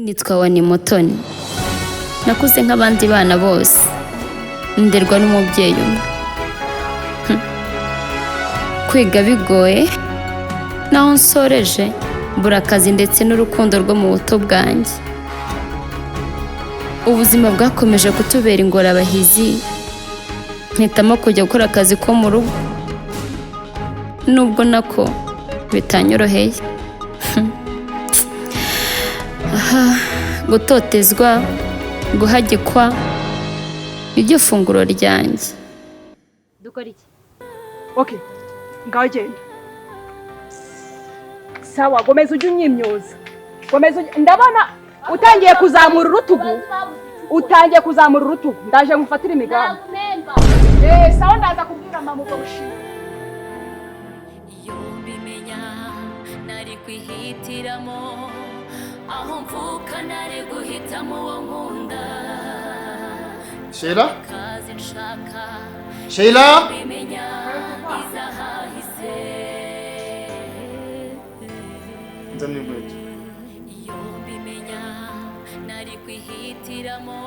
Nitwa Wani Mutoni, nakuze nk'abandi bana bose, nderwa n'umubyeyi umwe. Kwiga bigoye, naho nsoreje mbura akazi ndetse n'urukundo rwo mu buto bwanjye. Ubuzima bwakomeje kutubera ingorabahizi, mpitamo kujya gukora akazi ko mu rugo, nubwo nako bitanyoroheye. Aha, gutotezwa, guhagikwa, niryo funguro ryanjye. Dukora iki? Okay, ngaho genda. Sawa, gomeza ujye unyimyoza, gomeza ndabona utangiye kuzamura urutugu, utangiye kuzamura urutugu. Ndaje ngufatire imigambi. Eh, sawa, ndaza kubwira mama ubwo bushinwa. Iyo mbimenya nari kwihitiramo aho mvuka, nari guhitamo uwo nkunda. Sheila? Kazi nshaka. Sheila? Mbimenya izahahise. Nzanira inkweto. Iyo mbimenya nari kwihitiramo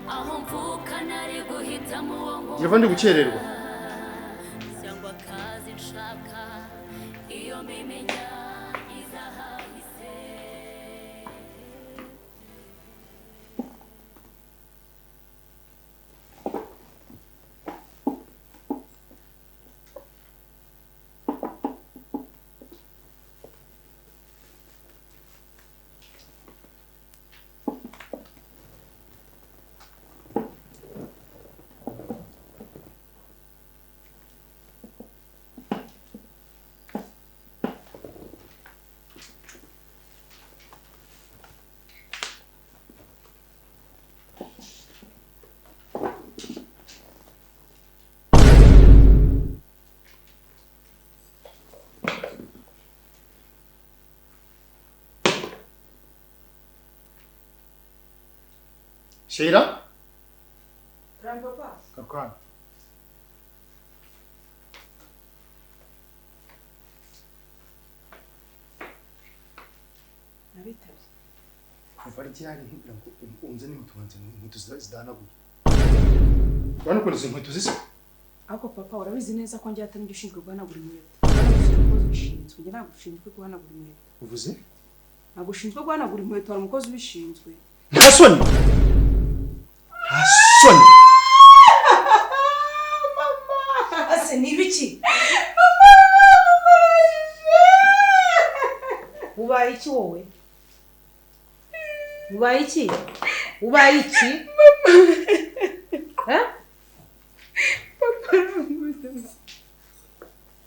aho mvuka, nari guhitamo uwo nkunda. Ngira ndi gukererwa. Cyangwa akazi nshaka. Iyo mbimenya izahahise. Sheila? Garuka hano. Nabitabye. Kuva ryari nkubwira ngo unzane inkweto, nkanzana inkweto zidahanaguye? Urabona ukuntu izi nkweto zisa? Ariko papa, urabizi neza ko njye atari njye ushinzwe guhanagura inkweto. Ufite umukozi ubishinzwe. Njye ntabwo ushinzwe guhanagura inkweto. Uvuze? Ntabwo ushinzwe guhanagura inkweto, hari umukozi ubishinzwe. Nta soni! Nta soni! Ase ni ibiki? Ubaye iki wowe? Ubaye iki? Ubaye iki? Eh?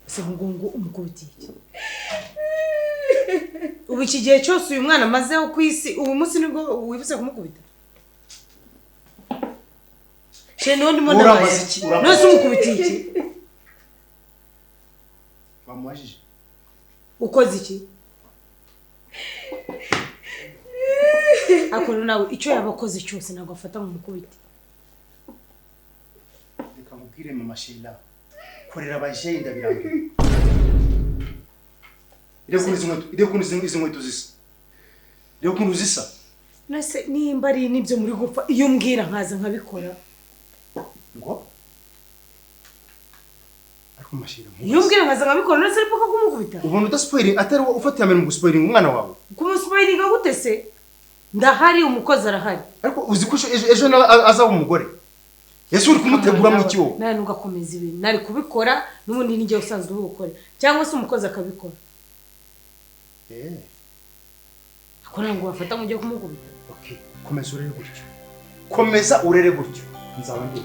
Ese ngo umukubitiye iki? Ubu iki gihe cyose uyu mwana amazeho ku isi, ubu munsi nibwo wibutse kumukubita? She niwo ndimo Urambaza ndabaza. iki? Urambaza None se umukubitiye iki? Wamubajije? Ukoze iki? Akora nawe icyo yaba akoze cyose, ntabwo afata mu mukubiti. Reka nkubwire, mama Sheila. Korera abajeyi ndabirambiwe. Reba ukuntu izi nkweto, reba ukuntu izi nkweto zisa. Reba ukuntu zisa. Nase nimba ari n'ibyo muri gupfa, iyo umbwira nkaza nkabikora. Ngo? Ariko mama Sheila, Iyo umbwira nkaza nkabikora, nase ariko kumukubita. Ubona udaspoiling, atari wowe ufata iya mbere mu guspoilinga umwana wawe. Kumuspoilinga gute se? Ndahari, umukozi arahari. Ariko uzi ko ejo nawe azaba umugore. Ese uri kumutegura mu iki wowe? Nawe ntugakomeza ibintu. Nari kubikora n'ubundi, nijye usanzwe ubikora cyangwa se umukozi akabikora. Eh, Ako ntabwo wafata ngo ujye kumukubita. Okay. Komeza urere gutyo. Komeza urere gutyo. Nzaba ndi.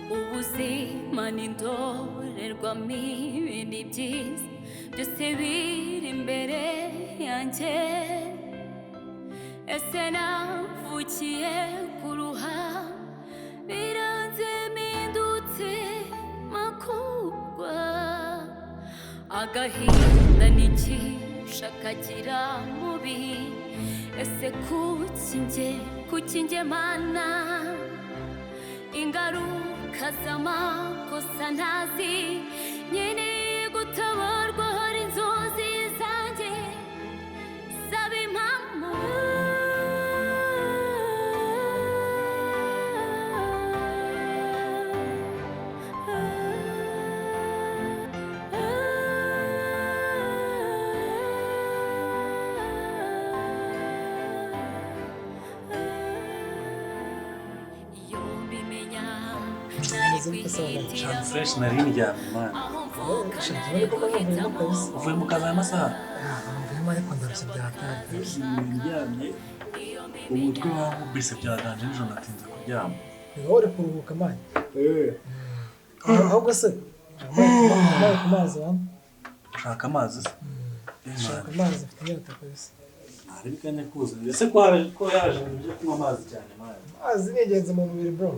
Ubuzima ni indorerwamo, ibintu byiza byose biri imbere yanjye. Ese navukiye kuruha, biranze mpindutse makugwa? Agahinda ntikishakagira mubi. Ese kuki njye, kuki njye Mana? Ingaruka Kazi amakosa ntazi, nkeneye gutabarwa, hari inzozi zanjye zaba impamo. Iyo mbimenya nari Shaka fresh, kwihitiramo nari ndyamye, man. aho mvuka, Shaka, nari urabona ko mvuyemo guhitamo kabisa. Uvuye mu kazi aya masaha? Mvuyemo ariko ndarushye byatari. Ndyamye, umutwe wankubise byaganje, nijoro natinze kuryama. Ni wowe uri kuruhuka, man. Ahubwo se amazi ku mazi wa? Ushaka amazi se? Shaka amazi, mfite inyota kabisa. Hari bikanya kuza ese ko haje, ko yaje ibintu byo kunywa amazi cyane, man? Amazi ni ingenzi mu mubiri, bro.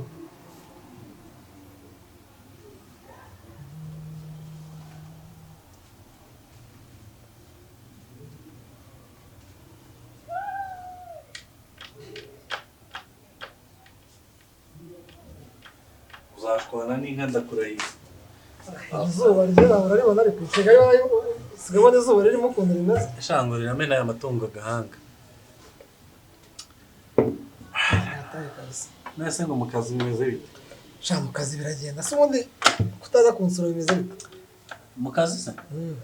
Uzashwana n'inka, ndakurahiye. Izuba ryera uraribona, ariko Kigali usigaye ubona izuba ririmo ukuntu rimeze. Shango riramena aya matungo agahanga. Byatari kabisa. Nese ngo mu kazi bimeze bite? Sha, mu kazi biragenda. Se ubundi kutaza kunsura bimeze bite? Mu kazi se?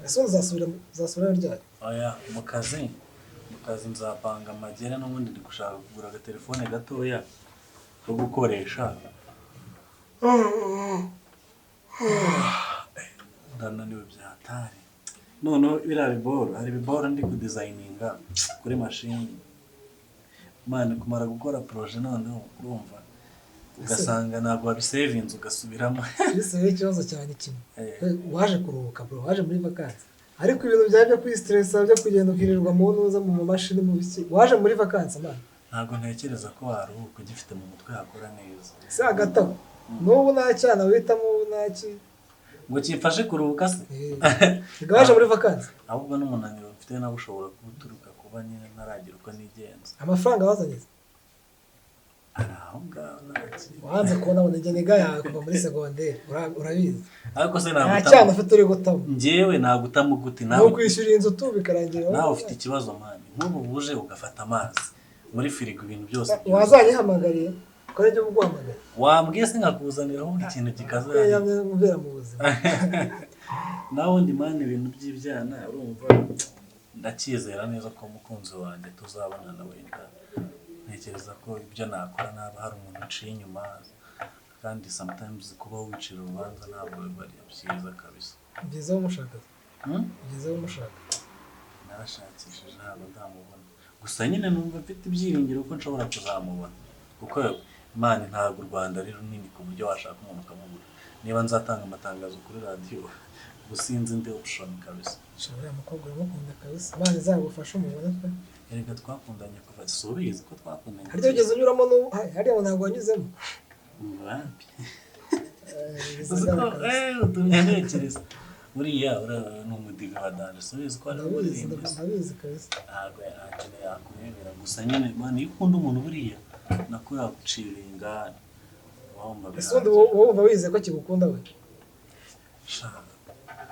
Ese ubundi uzasubira ryari? Oya, mu kazi nzapanga amagera, n'ubundi ndi gushaka kugura agatelefone gatoya ko gukoresha. Ndananiwe byatari. Noneho biriya biboro, hari ibiboro ndi kudesigninga kuri mashini, man. Kumara gukora projet, noneho urumva ugasanga ntabwo wabisevinze, ugasubiramo. Chris, wowe ikibazo cyane kimwe. Eh. Waje kuruhuka, bro, waje muri vakansi, ariko ibintu byawe byo kwistressa, byo kugenda ukirirwa mu ntuza, mu mamashini, mu biki, waje muri vakansi, man. Ntabwo ntekereza ko waruhuka ugifite mu mutwe hakora neza. Se hagati aho n'ubu nta cyana witamo, ubu nta ki? Ngo kimfashe kuruhuka se? Reka, waje muri vakansi. Ahubwo n'umunaniro mfite nawe ushobora kuba uturuka kuba nyine ntaragira uko nigenza. Amafaranga wazanye se? Ari aho ngaho, nta. Wanze kubona ngo nige yawe kuva muri segonderi, urabizi. Ariko se Nta nagutamo? cyana ufite uri gutamo. Njyewe nagutamo gute? Ni Nawe ukwishyura inzu tu bikarangira. Nawe ufite ikibazo, man. Nk'ubu buje ugafata amazi muri firigo, ibintu byose byuzuye. Wazanyihamagariye ko aribyo uguhamagara. Wambwiye se nkakuzanira ubundi ikintu gikaze? Yamye mubera mu buzima. Nawe undi, man, ibintu by'ibyana, urumva ndacyizera neza ko umukunzi wanjye tuzabonana. Wenda ntekereza ko ibyo nakora naba hari umuntu uciye inyuma, kandi sometimes kuba wicira urubanza ntabwo biba ari byiza kabisa. Byiza umushaka. Hmm? Byiza umushaka. Narashakishije, ntabwo ndamubona. Gusa nyine numva mfite ibyiringiro ko nshobora kuzamubona, kuko Imana, ntabwo u Rwanda ari runini ku buryo washaka umuntu ukamubura. Niba nzatanga amatangazo kuri radiyo, gusa sinzi indi option kabisa. Sha, uriya mukobwa uramukunda kabisa, Imana izagufashe umubone pe. Erega twakundanye kuva, si ubizi ko twakundanye? Harya ugeze unyuramo n'ubu hariya ngo ntabwo wanyuzemo? Wapi. Eh, Uzi ko bizagana kabisa. Utumye ntekereza buriya uriya ni umudive wa danger, si ubizi ko ari Ndabizi. umuririmbyi? Ndabizi kabisa. Ntabwo yakeneye yakurebera. Gusa nyine, man, iyo ukunda umuntu buriya nako yagucira ingani wumva. Ese ubundi wowe wumva wizeye ko kigukunda we? Sha,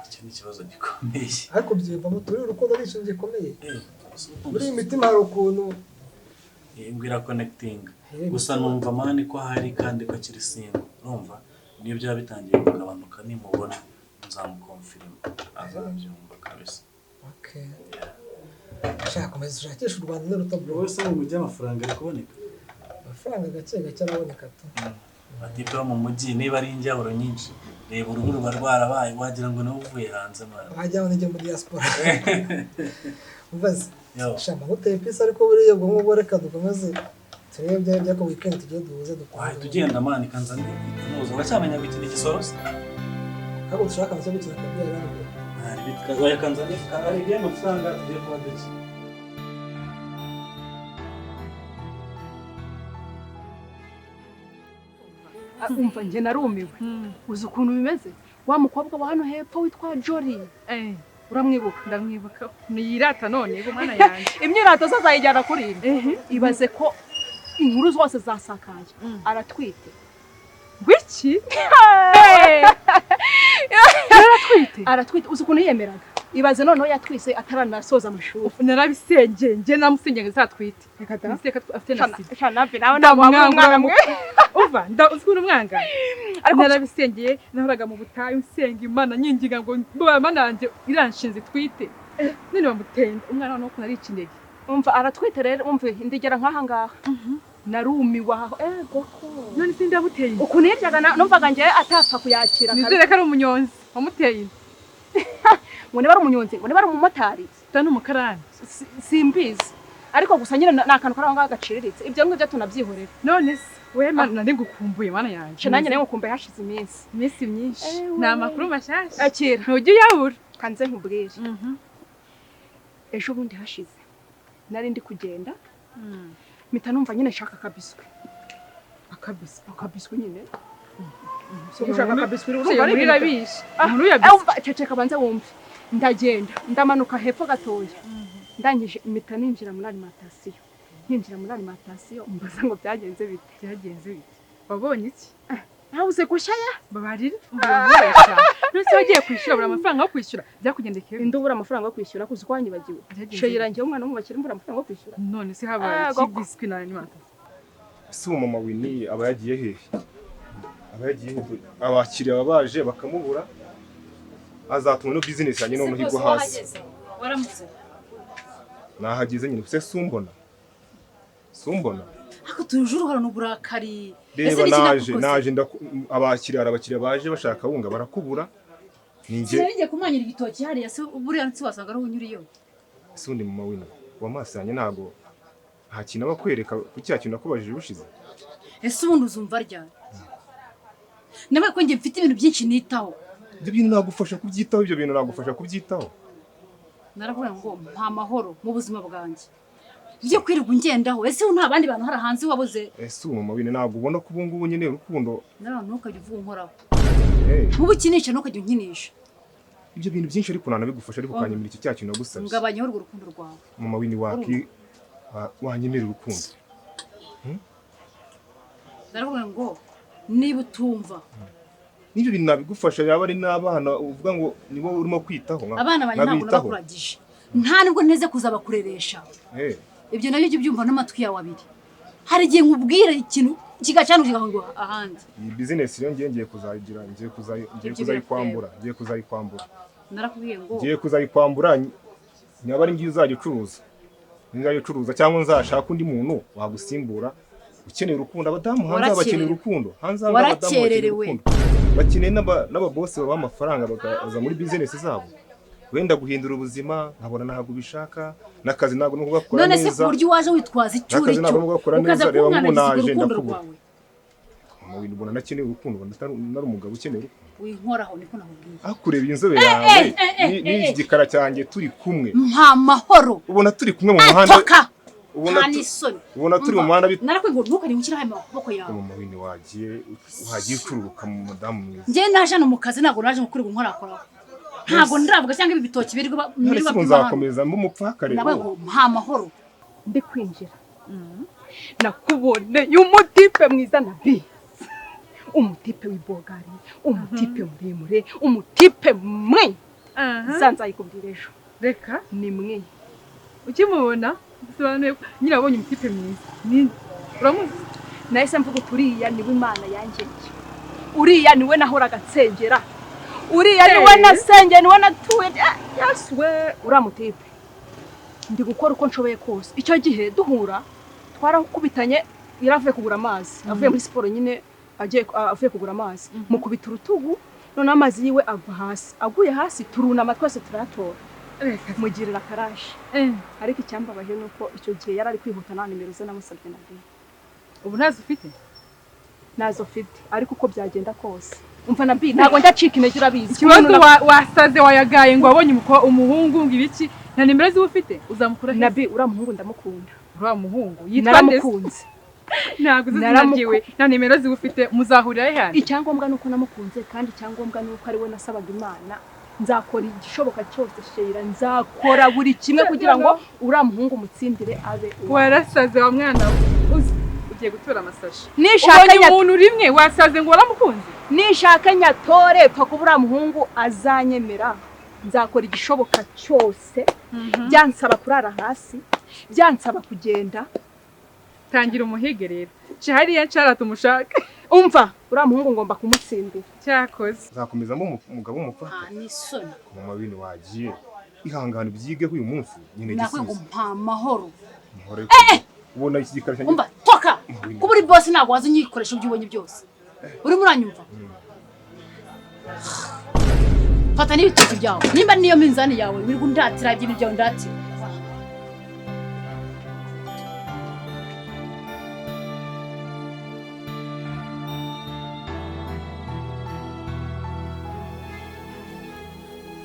icyo ni ikibazo gikomeye. Ariko byiyumvamo turi, urukundo ni ikintu gikomeye. Gusa urukundo Muri iyi mitima hari ukuntu mbwira connecting. Eh, Gusa numva, man, ko ahari kandi ko akiri single. Urumva niyo byaba bitangiye kugabanuka, nimubona nzamukonfirima, azabyumva kabisa. Okay. Shaka komeza ushakishe, u Rwanda ni ruto, bro. Wowe se mu mujyi amafaranga ari kuboneka? Amafaranga gake gake araboneka tu. Batipe bo mu mujyi niba ari injyawuro nyinshi, reba uruhu ruba rwarabaye, wagira ngo nawe uvuye hanze, man. Wajya ngo nijye muri diaspora. Umvaze. Yo. Shamba nguteye pisi, ariko buriya ubwo ngubwo reka dukomeze turebe ibyo aribyo, ko weekend tugiye duhuze dukunde. Wahita ugenda, man, kanza ntuza uracyamenya gukina igisoro se? Ahubwo dushaka akantu cyo gukina kabyara hano. Oya, kanzane hari igihembo usanga tugiye kuba duke. Umva, njye narumiwe. Uzi ukuntu bimeze? Wa mukobwa wa hano hepfo witwa Jolly, uramwibuka? Ndamwibuka, niyirata none yego mwana yanjye. Imyirato ze azayijyana kuri ibi. Ibaze ko inkuru zose zasakaye, aratwite. Ngwiki? Kuki? Aratwite? Aratwite. Uzi ukuntu yiyemeraga? Ibaze noneho yatwise ataranasoza amashuri. Narabisengeye, njye namusengeye ngo azatwite. Reka da. Nizeye ko afite na sida. Shanabi nawe ntabwo wabura umwana mwe. Umva, uzi ukuntu umwanga? Ariko narabisengeye, nahoraga mu butayu nsenga Imana nyinginga ngo mama nanjye iranshinze twite. None bamutenda umwana noneho ukuntu arica intege. Umva, aratwite rero, umva ndigera nk'aha ngaha. Narumiwe aho. Ego ko. None se ndabuteye inda? Ukuntu yiryaga numvaga njyewe atapfa kuyakira kabisa. Nizere ko ari umunyonzi wamuteye inda. Ngo niba ari umunyonzi, ngo niba ari umumotari. Uta n'umukarani. Simbizi. Ariko gusa nyine ni akantu kari aho ngaho gaciriritse. Ibyo ngibyo tunabyihorera. None se we mana, nari ngukumbuye mana yanjye. Nce nanjye nawe ngukumbuye, hashize iminsi. Iminsi myinshi. Ewe. Ni amakuru mashyashya. Akira. Ntujya uyabura. Kanze nkubwire. Ejo bundi hashize nari ndi kugenda, mpita numva nyine nshaka akabiswi. Akabiswi? Akabiswi nyine. Si gushaka akabiswi Urumva urumva ari muri ibintu irabishe. Ah, Inkuru ya biswi. umva, ceceka banze wumve. Ndagenda ndamanuka hepfo gatoya, ndangije mpita ninjira muri alimentation. Ninjira muri alimentation mbaza ngo byagenze bite? Byagenze bite? Wabonye iki? Nabuze gushaya. Babarira. Umva, none wagiye kwishyura buri amafaranga yo kwishyura, byakugendekeye bite? Indi ubura amafaranga yo kwishyura kuzi ko wanyibagiwe? Byagenze Sheyira, bite? njyewe umwana wo mu bakire mbura amafaranga yo kwishyura? None se habaye Ah, iki? goko. Biswi na alimentation. Ese uwo mama Winnie aba yagiye hehe? Aba yagiye hehe? Abakiriya baba baje bakamubura, azatuma no business yanjye noneho igwa hasi. Waramutse. Nahageze nyine, se sumbona? Sumbona? Ariko tuje uruhara n'uburakari. Reba naje naje abakiriya, hari abakiriya baje bashaka kawunga barakubura. Ni njye Sinari ngiye kumanyira igitoki hariya se, buriya nsi wasanga ari unyuriyeho. Ese ubundi mama Winnie, wa maso yanjye ntabwo nta kintu aba akwereka ku cya kintu nakubajije ubushize? Ese ubundi uzumva ryari? Nawe ko njye mfite ibintu byinshi nitaho. Ibyo bintu nagufasha kubyitaho, ibyo bintu nagufasha kubyitaho. Naravuga ngo mpa amahoro mu buzima bwanjye. Ibyo kwirirwa ungendaho, ese ubu nta bandi bantu hari hanze wabuze? Ese ubu mama Winnie ntabwo ubona ko ubu ngubu nyine urukundo Nawe ntukajya uvuga unkoraho. Eh, Nkuba ukinisha, ntukajya unkinisha. Ibyo bintu byinshi ariko nanabigufasha, ariko ukanyemera iki cya kintu nagusabye. Ngabanyeho urwo rukundo rwawe. Mama Winnie, waki wanyemera urukundo. Naravuga ngo niba utumva. N'ibyo bintu nabigufasha, yaba ari n'abana uvuga ngo nibo urimo kwitaho Abana banjye ntabwo nkabitaho. nabakuragije. Nta nubwo nteze kuzabakureresha. Eh, Ibyo nabyo jya ubyumva n'amatwi yawe abiri. Hari igihe nkubwira ikintu kigacana kigahungwa ahandi. Iyi business rero ngiye kuzayigira, ngiye ngiye Ibyo kuzayikwambura, ngiye kuzayikwambura. Narakubwiye ngo Ngiye kuzayikwambura, nyaba ari ngiye uzajya ucuruza. Nzajya ucuruza cyangwa nzashaka undi muntu wagusimbura ukeneye urukundo. Abadamu hanze aha bakeneye Warakererewe. urukundo. Hanze aha abadamu bakeneye Warakererewe. urukundo. Bakeneye n'ababosi babaha amafaranga bakaza muri business zabo. Wenda guhindura ubuzima nkabona ntabwo ubishaka, n'akazi ntabwo no kugakora None se ku neza. buryo waje witwaza icyo uri N'akazi cyo, ntabwo no kugakora ukaza neza, reba nk'ubu kunkandagiza naje urukundo ndakubura. rwawe. Mama Winnie, ubona nakeneye urukundo, ubona nari umugabo ukeneye urukundo? Winkoraho, niko nakubwiye. Aho kureba inzobe yawe n'iki gikara cyanjye turi kumwe. Mpa amahoro. Ubona turi kumwe mu muhanda. Toka. Ubona Nta n'isoni. Ubona turi mu muhanda Narakubwiye ngo ntukajye ushyiraho amaboko yawe. Mama Winnie, wagiye ucururuka mu mudamu mwiza. Njye naje hano mu kazi, ntabwo naje gukorerwa inkorakoraho. Ntabwo ndavuga cyangwa ibi bitoki birirwa None birirwa se ubu bipima hano. nzakomeza mbe umupfakare? Nawe ngo mpa amahoro. Ndi kwinjira nakuboneye umutipe mwiza na bi umutipe w'ibogari, umutipe muremure, umutipe mwe za nzayikubwira ejo. Reka. Ni mwe. Ukimubona bisobanuye ko nyine wabonye umutipe mwiza. Ni uramuzi? Nahise mvuga uti uriya niwe Imana yangeneye, uriya niwe nahoraga nsengera, uriya niwe nasengeye, niwe natuye. Yesu we, uriya mutipe ndi gukora uko nshoboye kose. Icyo gihe duhura twarakubitanye, yari avuye kugura amazi, avuye muri siporo nyine, agiye avuye kugura amazi, mukubita urutugu, noneho amazi yiwe agwa hasi. Aguye hasi turunama twese turayatora, mugirira akarashi. Ariko icyambabaje ni uko icyo gihe yari ari kwihuta, nta nimero ze namusabye na rimwe. Ubu ntazo ufite? Nazo mfite, ariko uko byagenda kose, umva na bi ntabwo ndacika intege, urabizi. Ikibazo wasaze wayagaye ngo wabonye umuhungu ngo ibiki, nta nimero ziwe ufite, uzamukura he? Nabi, uriya muhungu ndamukunda. Uriya muhungu yitwa nde se? Naramukunze. Ntabwo uzi izina ryiwe, nta nimero ziwe ufite, muzahurira he handi? Icyangombwa ni uko namukunze, kandi icyangombwa ni uko ari we nasabaga Imana. Nzakora igishoboka cyose, Sheila, nzakora buri kimwe kugira ngo uriya muhungu umutsindire abe uwawe. Warasaze wa mwana we. Ugiye gutora amasashi. Nishaka Ubonye umuntu rimwe wasaze ngo waramukunze. Nishaka nyatore pfa kuba uriya muhungu azanyemera. Nzakora igishoboka cyose. Byansaba kurara hasi, byansaba kugenda. Tangira umuhige rero. Hariya nshara tumushake. Umva, uriya muhungu ngomba kumutsindira. Cyakoze. Nzakomeza mba umugabo w'umupfakazi. Ah, ni isoni. Mama Wini wagiye. Ihangane ubyigeho uyu munsi nyine Nakwiye ngo gisubizo. mpa amahoro. Muhore ubona iki gikara cyanjye. Umva, toka. Mama Wini. Kuba uri boss ntabwo waza unyikoresha ibyo ubonye byose. Urimo uranyumva? Fata n'ibitoki byawe. Nimba niyo minzani yawe, wirirwa undatira ibintu byawe undatira.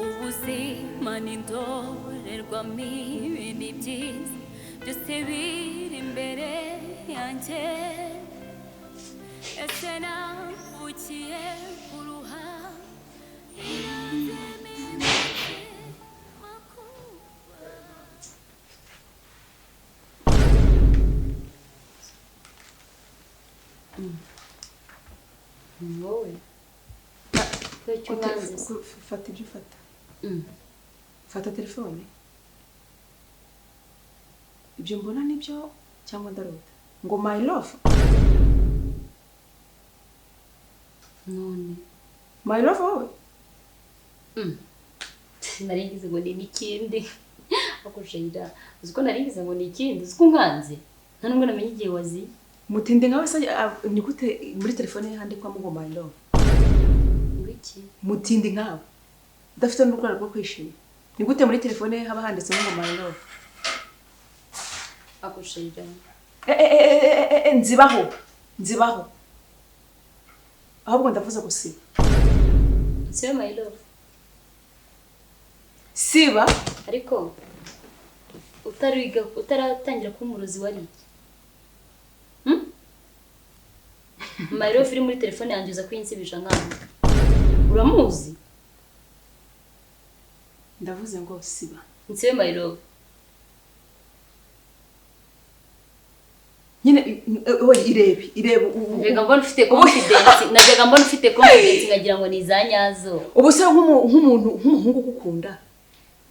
Ubuzima ni indorerwamo ibintu byiza byose biri imbere yanjye. Ese navukiye kuruha wowe Fata ibyo ufata. Fata telefone. Ibyo mbona nibyo cyangwa ndarota? Ngo my love. None my love wowe. Nari ngize ngo ni ikindi. Ako Sheila, uzi ko nari ngize ngo ni ikindi, uzi ko nkanze. Nta nubwo namenye igihe waziye. Mutinde nkawe se ni gute muri telefone ye handikwamo ngo my love? Ngiki? Mutinde nkawe. Udafite n'urwara rwo kwishima. Ni gute muri telefone ye haba handitsemo ngo my love? Ako Sheila. Nzibaho. Nzibaho. Ahubwo ndavuze gusiba. Siba my love. Siba? Ariko utariga utaratangira kuba umurozi wari iki? My love iri muri telefone yanjye uza kuyinsibisha nk'aho. Uramuzi? Ndavuze ngo siba. Nsibe my love. Nyine irebe, irebe. Najyaga mbona ufite confidence, najyaga mbona ufite confidence nkagira ngo ni za nyazo. Ubu se nk'umuntu nk'umuhungu ugukunda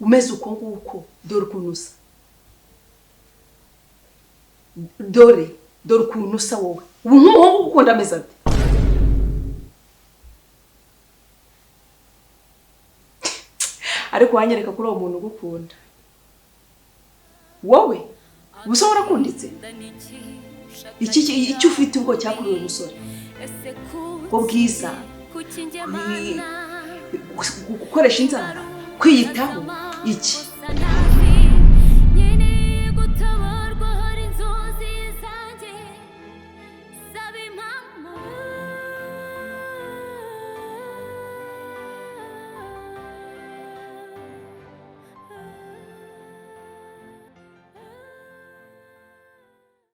umeze uko nguko, dore ukuntu usa. Dore ukuntu usa wowe. Ubu nk'umuhungu ugukunda ameze ate? Ariko wanyereka kuri uwo muntu ugukunda. Wowe ubu se warakunditse? Iki icyo ufite ubwo cyakuriwe umusore. Ubwo bwiza, gukoresha inzara, kwiyitaho, iki.